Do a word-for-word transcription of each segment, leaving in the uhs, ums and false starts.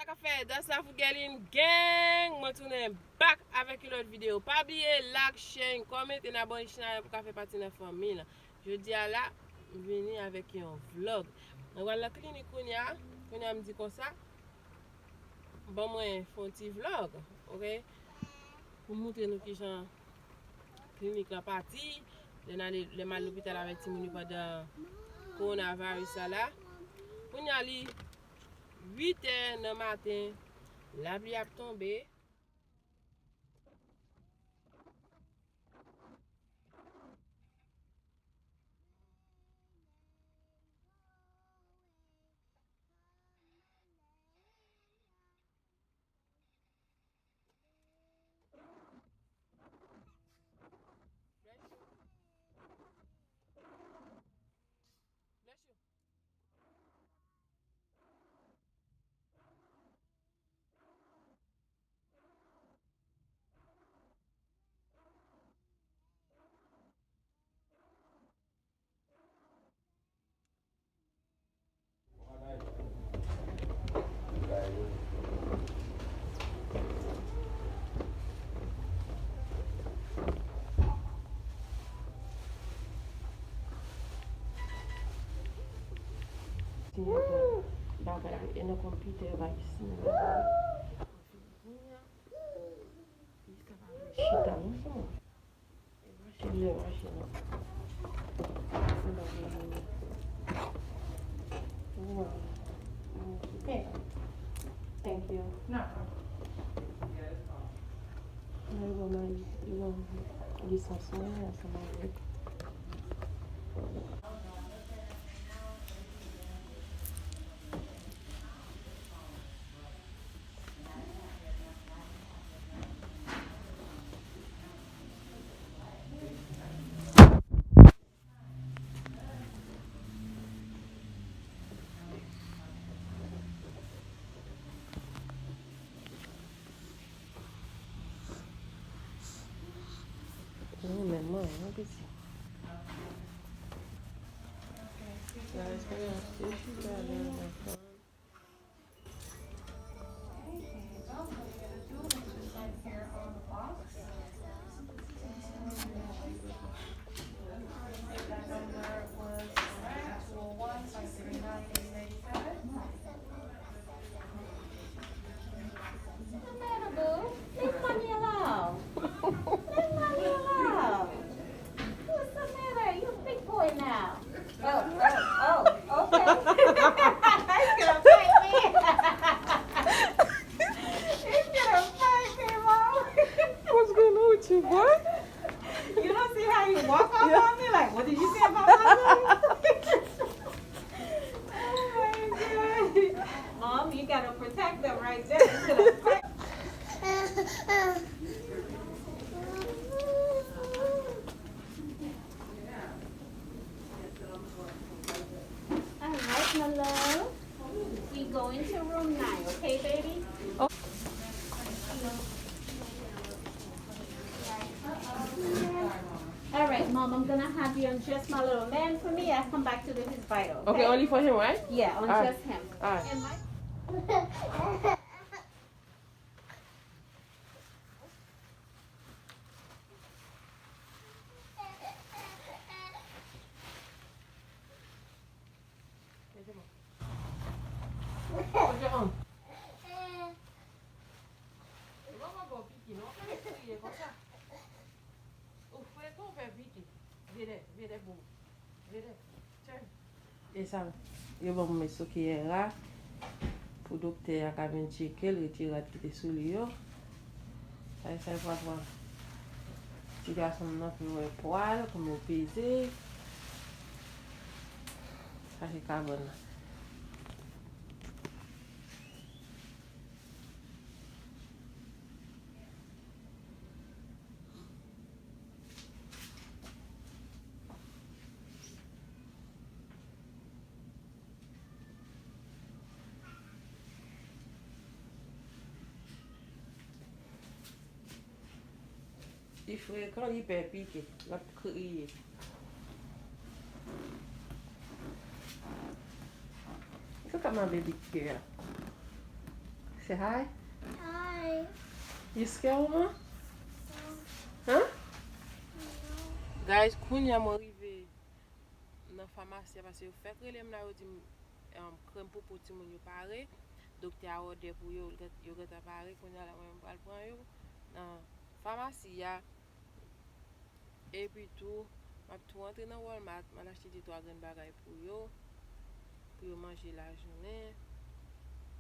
Sa k ap fèt, that's Afro Gelin Gang. Mwen tounen back avèk yon lòt videyo. Pa bliye like, share, comment, and abone chanel pou ka fè pati nan fanmi lan. Jodi a la, m vini avèk yon vlog. Mwen pral nan klinik kounye a. Kounye a m di konsa, ban mwen fè yon ti vlog, ok? Pou m montre nou kijan klinik lan pati. Lè n ale, lè m al lopital avèk timoun yo pandan kowonaviris sa la. Kounye a li uit è nan maten, lapli ap tonbe. Bless you. Bagay e nan konpitè bay si. Chita non sèlman. Mache lè mache non. Thank you. Mwen bon mari, mwen bon lisans mwen ansanm avèk. Mwen menm mwen, mwen piti. What's the matter, boo? Leave mommy alone. Leave mommy alone. What's the matter? You a big boy now. Oh, oh, oh, okay. He's gonna fight me. He's gonna fight me, Mom. What's going on with you, boy? You don't see how he walk up on me? Like, what did you say about my voice? Oh my God. Mom, you gotta protect them right there. He's gonna fight. All right, my love. We go into room nine, okay, baby? Oh. All right, Mom, I'm gonna have you undress my little man for me. I'll come back to do his vitals, okay? Okay, only for him, right? Yeah, undress him. All right. And my Ou frekan, ou fè pike. Vire, vire, boom. Vire. Turn. E sa, yo ban mwen Sokiera pou doktè a ka vin tcheke l, retire rad ki te sou li yo. Sa e sa e pral pran. Ti gason m nan pou m wè pwa l, pou m peze. Sa se kabann nan. Li frekan, li pè pike, l ap kriye. Look at my baby girl. Say hi. Hi. You scared, mama? Huh? Guys, kounye a mwen rive nan famasi a paske yo fèk rele m la, yo di m, um, krèm popo timoun yo pare. Doktè a òdè pou yo, yo gentan pare. Kounye a la, mwen, mwen pral pran yo nan famasi a. Epi tou, m ap tou antre nan Walmart, m al achte de twa grenn bagay pou yo, pou yo manje lajounen.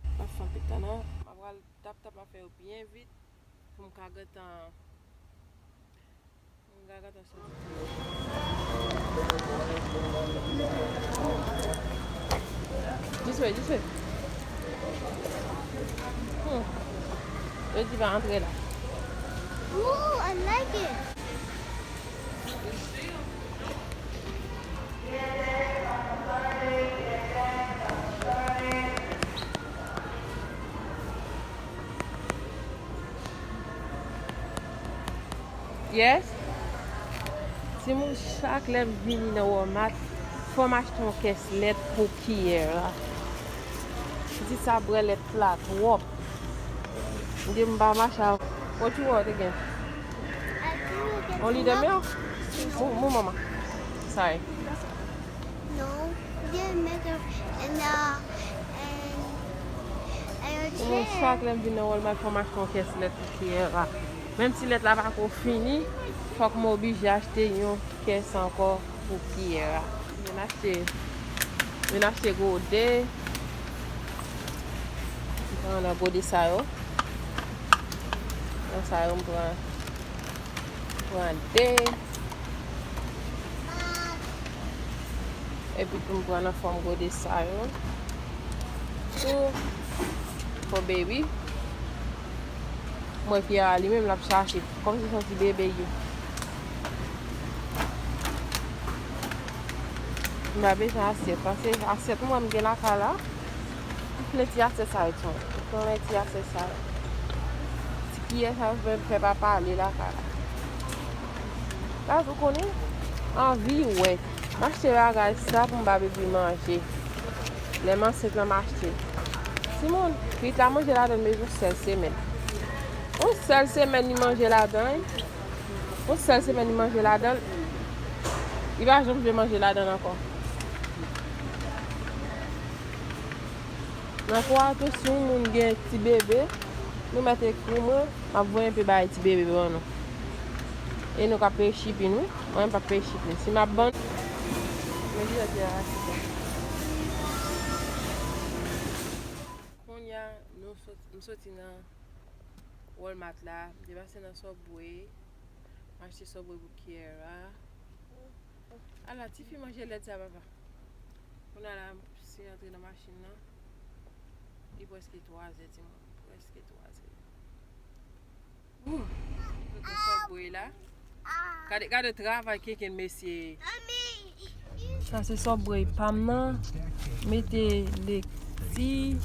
M ap fè anpil tan non. M ap pral tap tap, m ap fè yo byen vit pou m ka gentan, pou m ka gentan soti. This way, this way. Hmm. Yo di pa antre la. Ooh, I like it. Yes. Timoun, chak lè m vini nan Walmart, fò m achte yon kès lèt pou Kiera. Pitit sa bwè lèt la twòp. M di m pa mache ak. What you want again? Only the milk? Move, move, mama. Sorry. No, the milk and the, and, and a chair. Chak lè m vin nan Walmart, fò m achte yon kès lèt pou Kiera. Menm si lèt la pa ko fini, fòk m oblije achte yon kès ankò pou Kiera. Vin achte, vin achte gode. M pran nan gode sa yo. Nan sa yo, m pran, pran de. Epi tou m pran nan fòm gode sa yo. Tou for baby. Mwen Kiera li menm l ap chache. Kòmsi se yon ti bebe ye. M pa bezwen asyèt. Paske asyèt mwen m gen lakay la. M plen ti asyèt sa yo, timoun. M plen ti asyèt sa yo. Ti kiyè sa yo fè, fè pa pale lakay la. Guys, ou konnen, anvi wè. M achte bagay sa pou m ba bebe manje. Lè m ansent lan m achte. Timoun, pitit la manje ladan l, men yon sèl semèn. Yon sèl semèn li manje ladan l. Yon sèl semèn li manje ladan l. Li pa janm vle manje ladan l ankò. Nan kwa tou, si yon moun gen ti bebe, nou mèt ekri mwen, m ap voye enpe bay ti bebe ban nou. E nou ka peye shipping, wi. Mwen, m p ap peye shipping. Si m ap ban. Men ki jan ti a rasi sa. Kounye a, nou sot-, m soti nan Walmart la, m te pase nan Subway, m achte Subway pou Kiera. Ala, tifi manje lèt sa, papa. Kounye a la, si antre nan machin nan, li prèske twa zè, timoun. Prèske twa zè. Ooh, nou te Subway la. Gade, gade travay kenken mesye. Sa se Subway pa m nan. Mete leti,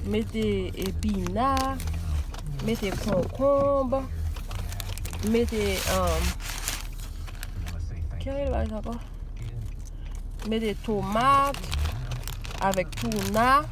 mete epina, mete konkonb, mete, um, ki bagay sa ankò? Mete tomat avèk touna.